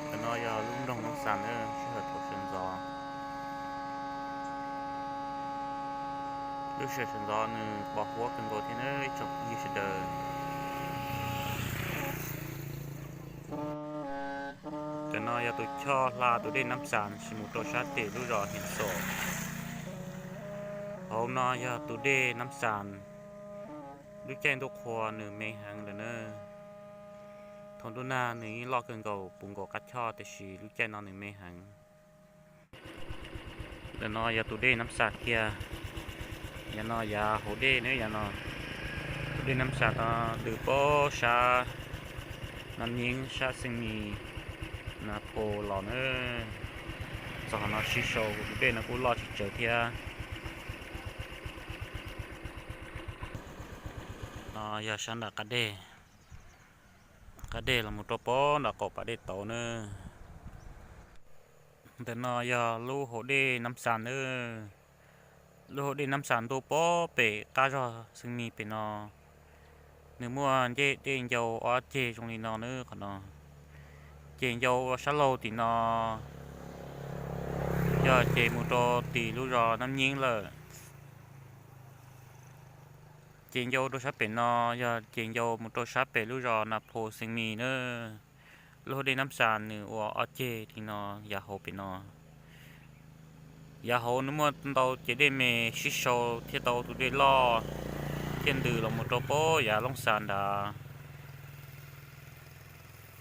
Ntawm no yog lub nroog Nab Xas na, sij hawm thaum sawv ntxov. Lub sij hawm sawv ntxov nws pos huab kawg nkaus thiab na ib tsoom phooj ywg sawv daws. Ntawm no yog tus choj hla tus dej Nab Xas mus rau sab tim lub zos Hiam Xom. Hauv no yog tus dej Nab Xas. Lub caij ntuj qhua nws me heev lawm na. Thaum ntuj nag nws yeej loj kawg nkaus puv nkaus qab choj tiam sis lub caij no nws me heev. Ntawm no yog tus dej Nab Xas kiag. Yav no yav hauv dej na, yav no tus dej Nab Xas no ntws pem sab Nab Nyeeb sab Xeeb Mis, Nas Phos los na. Txog qhov no sib sau tus dej no kuj loj tsis tsawg thiab. No yog sab nram qab deg, qab deg los mus rau pem nram qaum pas dej tauv na. Ntawm no yog lub hauv dej Nab Xas na. Lub hauv dej Nab Xas ntuj pem qab zos Xeeb Mis pem no. Nws muaj ncej dej ncau ob ceg zoo li no na qhov no. Ces ncau ua sab laug tim no yog ces mus rau tim lub zos Nab Nyeeb lawm. Ces ncau rau sab pem no yog ces ncau mus rau sab pem lub zos Nas Phos Xeeb Mis na. Lub hauv dej Nab Xas nws ua ob ceg li no, yav hauv pem no. Yav hauv nws muaj ntau ces dej me sib sau thiaj tau tus dej loj thiaj ntws los mus rau pem yav Loob Xas nrad,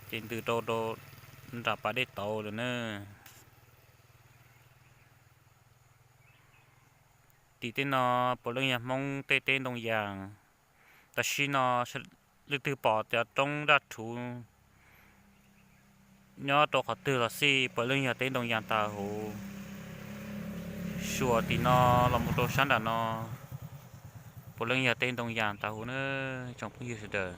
ces ntws rau rau nram pas dej tauv lawm na. Tim tej no puav leej yog Hmoob tej teb ntoo yas. Tam sim no leej twg pom cov roob daj rhuv nyob rau qhov twg los xij puav leej yog teb ntoo yas tag huv. Suam tim no los mus rau sab nram no puav leej yog teb ntoo yas tag huv na, tsoom phooj ywg sawv daws.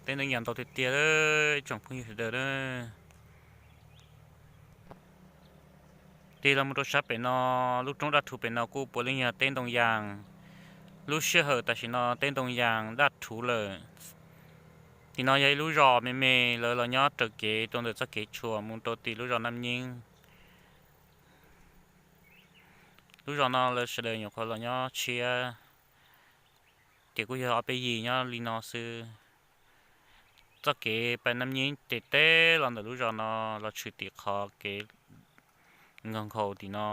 Teb ntoo yas ntau tiag tiag, tsoom phooj ywg sawv daws na. Tig los mus rau sab pem no, lub roob daj rhuv pem no kuj puav leej yog teb ntoo yas. Lub sij hawm tam sim no teb ntoo yas daj rhuv lawm. Tim no yog ib lub zos me me, lawv los nyob raws kev rau ntawm txoj kev tshuam mus rau tim lub zos Nab Nyeeb. Lub zos no lawv sawv daws nyuam qhuav los nyob tshiab, ces kuj yog ob peb yim nyob li no xwb. Txoj kev pem Nab Nyeeb ces teb los ntawm lub zos no los tshwm tim qhov kev nkaus nkhaus tim no,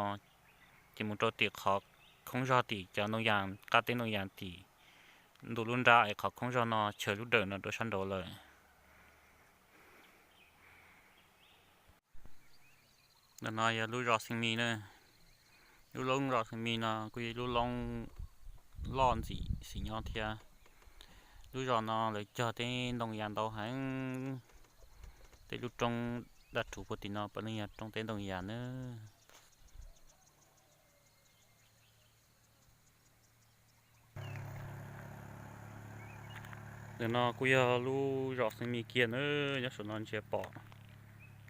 ces mus rau tim qhov khoob zog tim cov ntoo yas, qab teb ntoo yas tim ntu lub nrab es qhov khoob zog no chaws lub dawm no rau sab nraud lawm. Ntawm no yog lub zos Xeeb Mis na. Lub loob zos Xeeb Mis no kuj yog ib lub loob loj ntxim xis nyob thiab. Lub zos no lawv cog teb ntoo yas ntau heev. Tej lub roob daj rhuv puag tim no puav leej yog roob teb ntoo yas nawb. Ntawm no kuj yog lub zos Xeeb Mis kiag nawb, nyob saum no ntsia pom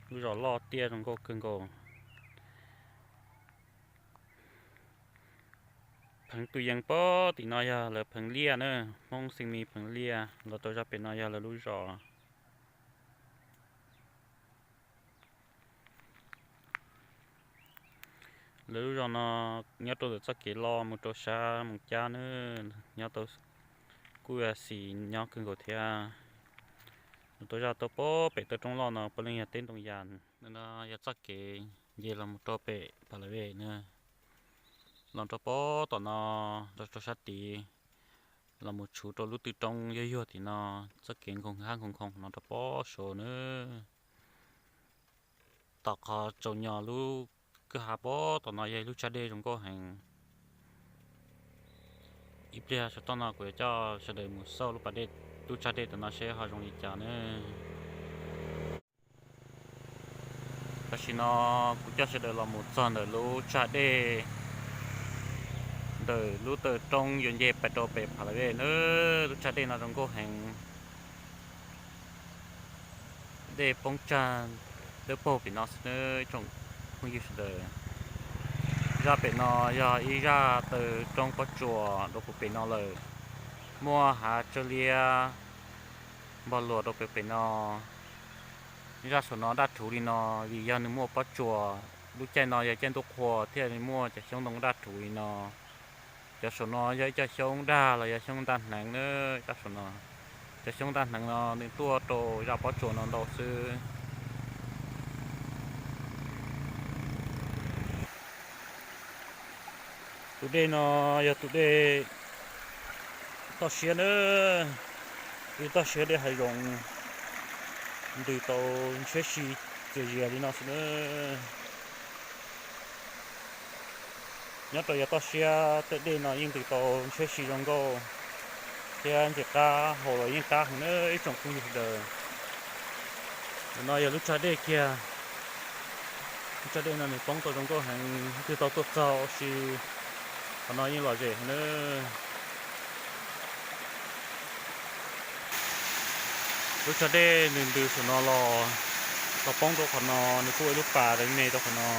lub zos loj tiaj zoo nkauj kawg nkaus. Pheev tus yees pem tim no yog lawv pheev liaj na, Hmoob Xeeb Mis pheev liaj, los rau zaj pem no yog lawv lub zos. Lawv lub zos no nyob rau ntawm txoj kev los mus rau sab Moos Cab na, nyob tau kuj yog xis nyob kawg nkaus thiab. Los rau zaj tau pem taw roob loj no puav leej yog teb ntoo yas. Ntawm no yog txoj kev nce los mus rau pem Pha La Vej na, los rau pem tom no, los rau sab tid, los mus tshuv rau lub tw roob yuag yuag tim no, txoj kev nkoos hab nkoos nkoos no rau pem saud na. Tom qhov tsaus nyos lub kwj ha pem tom no yog ib lub tsag dej zoo nkauj heev. Ib pliag saum toj no kuv yuav coj sawv daws mus xauj lub pas dej, lub tsag dej tom no seb ho zoo li cas na. Tam sim no kuv coj sawv daws los mus txog ntawm lub tsag dej, ntawm lub taw roob yuav nce pais rau pem Pha La Vej na. Lub tsag dej no zoo nkauj heev. Dej poob tsag dawb paug pem no xwb nawb tsoom phooj ywg sawv daws. Zaj pem no yog ib zaj taw roob pob tsuas rau puag pem no lawm. Muaj hav tsawb liab npog luas rau puag pem no. Zaj saum no daj rhuv li no vim yog nws muaj pob tsuas. Lub caij no yog caij ntuj qhua thiaj li muaj cov xyoob ntoo daj rhuv li no. Cov saum no yog ib co xyoob dag los yog xyoob ntaj hneev na. Cov saum no, cov xyoob ntaj hneev no nws tuaj rau zaj pob tsuas no ntau xwb. Tus dej no yog tus dej toj siab na, ib toj siab dej hav zoov ntws tau ntshiab si txias zias li no xwb na. Nyob rau yav toj siab tej dej no yeej ntws tau ntshiab si zoo nkauj thiab ntxim qab haus los yeej qab heev na ib tsoom phooj ywg sawv daws. Ntawm no yog lub tsag dej kiag. Lub tsag dej no nws poob tau zoo nkauj heev, twb tau tuaj txog ua si, qhov no yeej lom zem heev na. Lub tsag dej nws ntws saum no los, los poob rau qhov no, nws kuj ua ib lub pas me rau qhov no.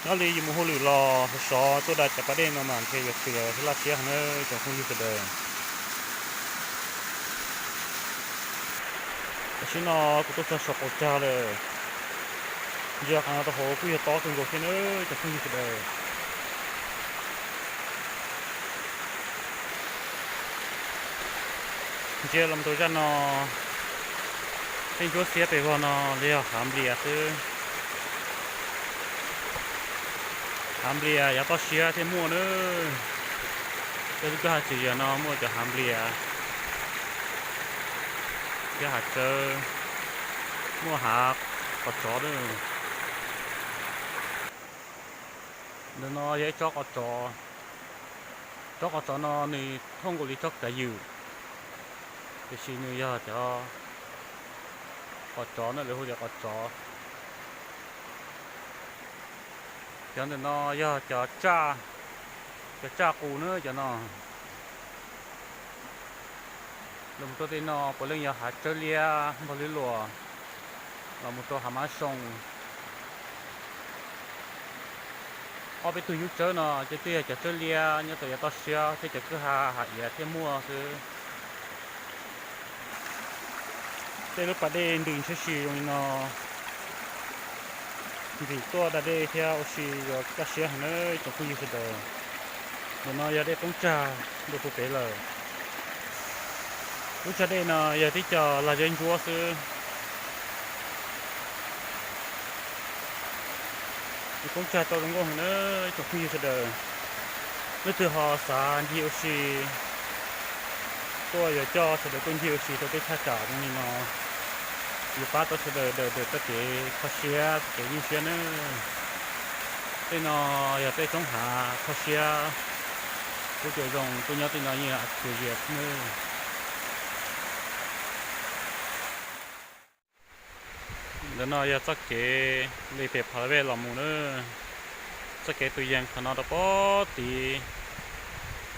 Nyob li yus mus hauj lwm los sov sov tuaj da cov pas dej no mas ntshe yuav qias thiab laj siab heev na tsoom phooj ywg sawv daws. Tam sim no kuv tuaj txog saum qaum tsag lawm. Ntsia qhov no rau hauv kuj yog tob kawg nkaus thiab na cov phooj ywg sawv daws. Ntsia los mus rau zaj no, tej ntsuab xiab pes vog no los yog hav nplias xwb. Hav nplias yav toj siab thiaj muaj na. Tej lub kwj ha txias zias no muaj cov hav nplias thiab hav tsawb, muaj hav qos tsov na. Ntawm no yog ib tsob qos tsov. Tsob qos tsov no nws thooj nkaus li tsob kav ywm, tiam sis nws yog cov qos tsov na, lawv hu tias qos tsov. Cov ntawm no yog cov tsaj, cov tsaj qus na cov no. Los mus rau tej no puav leej yog hav tsawb liab npog lwb luas los mus rau hav mab soo. Ob peb tug nyuj tsawb no ces twb yog cov tsawb liab nyob rau yav toj siab thiab cov kwj ha hav iav thiaj muaj xwb. Tej lub pas dej ntws ntshiab si zoo li no, ntim tuaj da dej thiab ua si yuav kaj siab heev na tsoom phooj ywg sawv daws. Ntawm no yog dej poob tsag ntua puag pem lawm. Lub tsag dej no yog tib co lag zeb ntsuab xwb. Nws poob tsag tau zoo nkauj heev na tsoom phooj ywg sawv daws. Leej twg ho xav ncig ua si tuaj yuav coj sawv daws tuaj ncig ua si rau tej thaj tsam zoo li no, yuav pab tau sawv daws daws daws txoj kev kho siab txoj kev nyuaj siab nawb. Tej no yog tej roob hav kho siab, lub caij zoo tuaj nyob tej no yeej txias zias xwb nawb. Ntawm no yog txoj kev li pem Phalavej los mus na. Txoj kev tus yees qhov no rau pem tid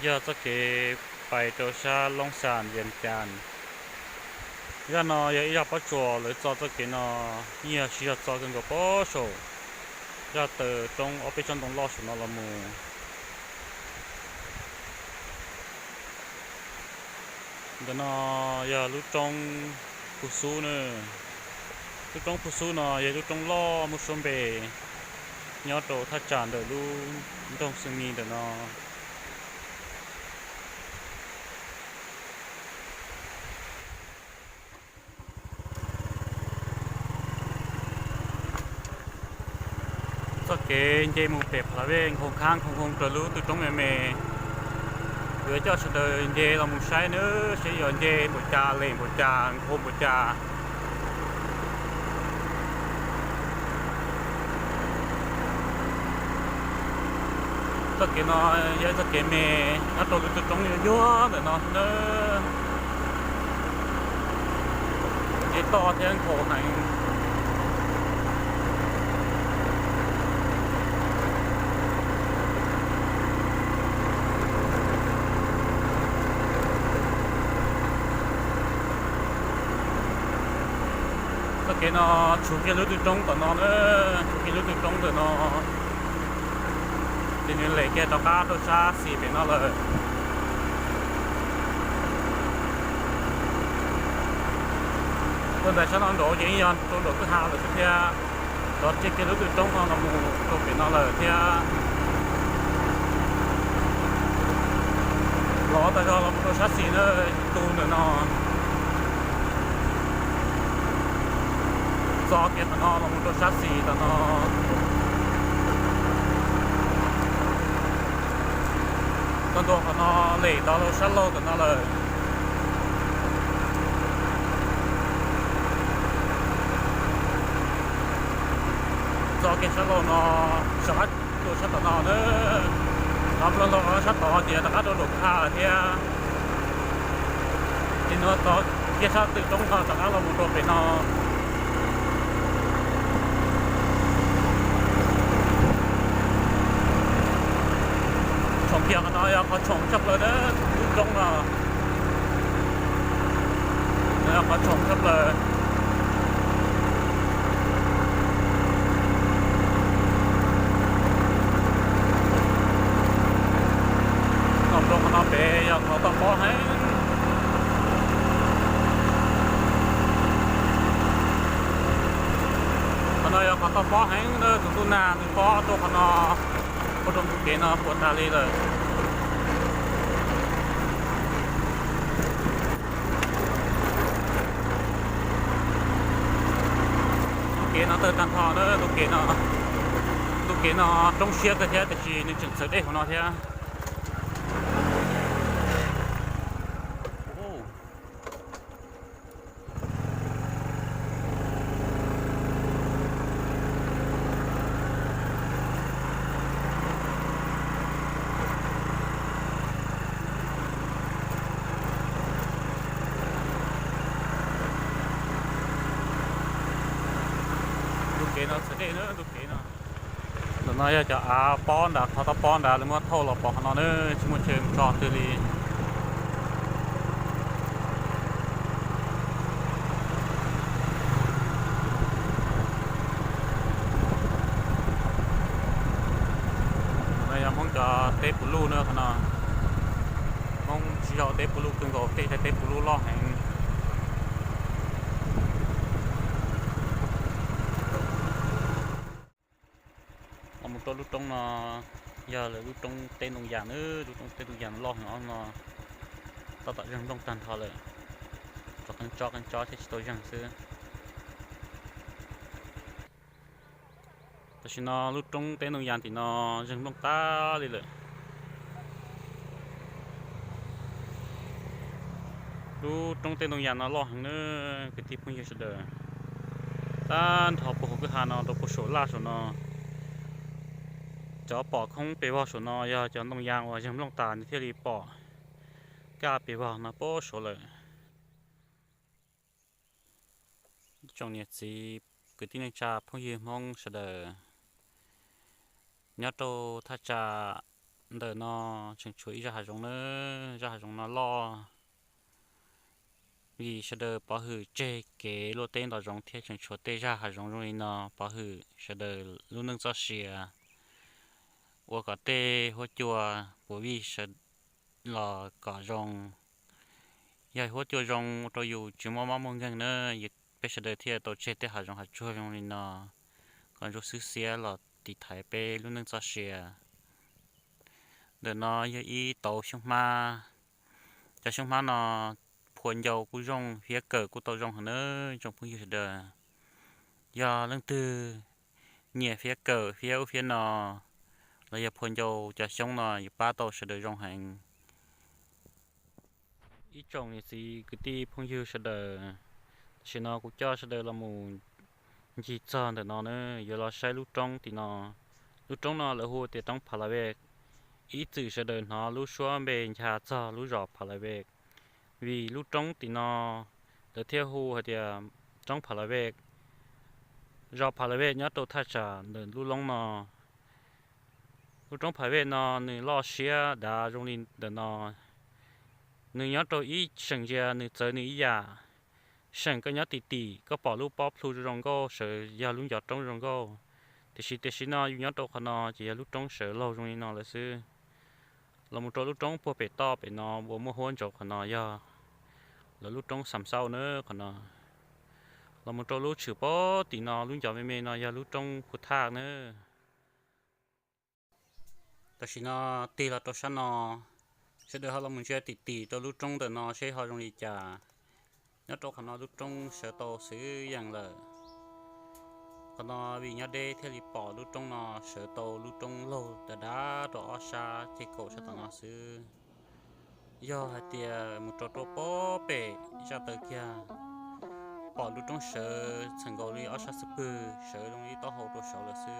yog txoj kev pais rau sab Loob Xas Vias Cas. Zaj no yog ib zaj pob tsuas lawv txo txoj kev no, yeej yog siv zog txo kawg nkaus pob saum zaj taw roob ob peb tsob ntoo loj saum no los mus. Ntawm no yog lub roob Phu Xub na. Lub roob Phu Xub no yog lub roob loj muaj suab npe nyob rau thaj tsam ntawm lub nroog Xeem Mis ntawm no. Txoj kev nce mus pem Phalavej nkhaus khab nkhaus nkhoo raws lub twg roob me me. Kuv yuav coj sawv daws nce los mus saib nawb, saib yuav nce npaum cas, lem npaum cas, nkhaus npaum cas. Txoj kev no yog ib txoj kev me nyob rau lub twg roob yuag yuag ntawm no nawb. Nce toj thiab nkhaus heev. Txoj No tshuav kiag lub twg roob tom no na, tshuav kiag lub twg roob ntawm no, ces nws lem kiag rov qab rau sab xis pem no lawm. Tuaj ntawm sab no nraud ces yog rau nraum kwj ha lawm thiab. Rov kiag kiag lub twg roob no los mus rau pem no lawm thiab. Los tas zog los mus rau sab xis na, tus ntawm no. Txo kiag qhov no los mus rau sab xis tom no. Txog ntua qhov no lem tod rau sab laug tom no lawm. Txo kiag sab laug no, sab, tua sab tom no na. Qhov plaws los sab tod ces rov qab rau nraum kwj ha lawm thiab. Ces nws txo kiag sab twg roob no rov qab los mus rau pem no. Tshoom kiag qhov no yog qhov tshoom tshaj plaws na, lub roob no. Qhov tshoom tshaj plaws. Los rau qhov no pem yog qhov toj pob heev. Qhov no yog qhov toj pob heev na, tus tub nag nws pob rau qhov no, pob rau ntu kev no puas tas li lawm. Ntu kev no tawg tag nrho na, ntu kev no, ntu kev no roob siab kawg thiab tiam sis nws tseem txhawv dej hauv no thiab. Ntu kev no txhawv dej na, ntu kev no. Ntawm no yog cov av pob nrad, qhov toj pob nrad lawv muab thauj los pov qhov no na, tsis muaj chaw mus tso twg li. No yog Hmoob cov teb puv luj na qhov no. Hmoob tsis zog teb puv luj kawg nkaus, tej teb puv luj loj heev. Los mus rau lub roob no yog lawv lub roob teb ntoo yas na, lub roob teb ntoo yas loj heev os no. Tab tom zeeg nplooj tag nrho lawm, tsuas qee tsob qee tsob thiab tsis tau zeeg xwb. Tam sim no lub roob teb ntoo yas tim no zeeg nplooj tag li lawm. Lub roob teb ntoo yas no loj heev na, kwv tij phooj ywg sawv daws. Tag nrho puag hauv kwj ha no rau puag saum laj saum no, cov pom khoob pes vog saum no yog cov ntoo yas uas zeeg nplooj tas nws thiaj li pom kaj pes vog no puag saud lawm. Ib tsoom niam txiv kwv tij neej tsa phooj ywg Hmoob sawv daws, nyob rau thaj tsam ntawm no tseem tshuav ib zaj hav zoov na, zaj hav zoov no loj vim sawv daws pov hwm tseg kev luaj teb ntov zoov thiab tseem tshuav tej zaj hav zoov zoo li no pov hwm sawv daws lub neej txoj sia, ua kom tej huab cua puav vij sawv los kom zoo. Yog huab cua zoo ua rau yus tsis muaj mob muaj nkeeg na, peb sawv daws thiaj tau tseg tej hav zoov hav tsuag zoo li no kom zoo xwb xiab los tiv thaiv peb lub neej txoj sia. Ntawm no yog ib tauv xyoob hmab. Cov xyoob hmab no phua ncau kuj zoo, fiab kawm kuj tau zoo heev na, tsoom phooj ywg sawv daws. Yog leej twg nyiam fiab kawm fiab ub fiab no los yog phua ncau cov xyoob no yuav pab tau sawv daws zoo heev. Ib tsoom niam txiv kwv tij phooj ywg sawv daws, tam sim no kuv coj sawv daws los mus ncig txog ntawm no na, yuav los saib lub roob tim no. Lub roob no lawv hu tias roob Pha La Vej. Ib txwm sawv daws hnov lub suab npe ncha txog lub zos Pha La Vej, vim lub roob tim no lawv thiaj hu hais tias roob Pha La Vej. Zos Pha La Vej nyob rau thaj tsam ntawm lub loob no. Lub roob Pha La Vej no nws loj siab dav zoo li ntawm no. Nws nyob rau ib seem ntsia nws txawv nws ib yam, Seem koj nyob tim tim koj pom lub pob plhu zoo zoo nkauj sawv yog lub ncov roob zoo nkauj. Tiam sis tam sim no yus nyob rau qhov no ces yog lub roob sawv laug zoo li no lawm xwb. Los mus rau lub roob puag pem toj pem no uas muaj huab ntsaum qhov no yog lawv lub roob Xam Xauj na qhov no. Los mus rau lub tshwm pob tim no lub ncov me me no yog lub roob Phu Thaj na. Tam sim no tig los rau sab no, sawv daws ho los mus ntsia tim tim rau lub roob ntawm no seb ho zoo li cas. Nyob rau qhov no lub roob sawv tau xwb yees lawm. Qhov no vim nyob deb thiaj li pom lub roob no sawv tau lub roob laug dav dav rau ob sab ces kaum sab tom no xwb. Yog hais tias mus rau rau pob pem zaj taw kiag, pom lub roob sawv txheem nkaus li ob sab xub pwg sawv zoo li taub hau rau saud lawm xwb.